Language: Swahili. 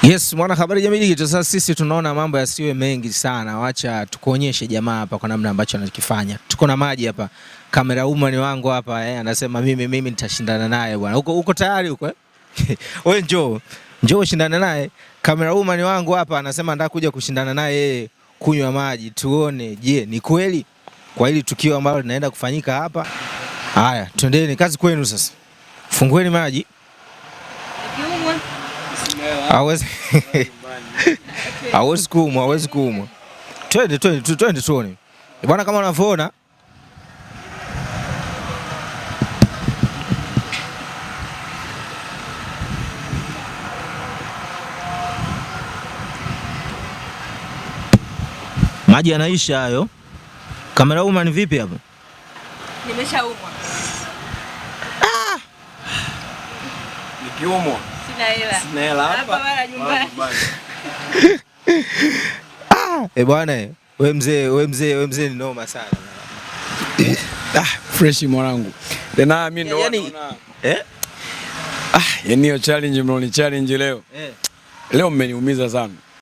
Yes, mwana habari jamii digital. Sasa sisi tunaona mambo yasiwe mengi sana, wacha tukuonyeshe jamaa hapa kwa namna ambacho anakifanya. Tuko na maji hapa, camera woman wangu hapa anasema mimi nitashindana naye bwana. Uko tayari huko eh? Wewe njoo ushindane naye. Camera woman wangu hapa anasema anataka kuja kushindana naye yeye kunywa maji, tuone je, ni kweli kwa hili tukio ambalo linaenda kufanyika hapa. Haya, twendeni kazi kwenu sasa. Fungueni maji. Hawezi kuumwa, hawezi kuumwa. Twende, twende, twende tuone. Bwana, kama unavyoona maji yanaisha hayo. Kamera woman vipi hapo? Nimeshaumwa. Nikiumwa. Sina hela. Sina hela hapa. Hapa wala nyumbani. Bwana, wewe mzee ni noma sana. Fresh mwanangu. Tena mimi ndo naona. Yaani hiyo challenge mloni challenge leo. Leo mmeniumiza sana.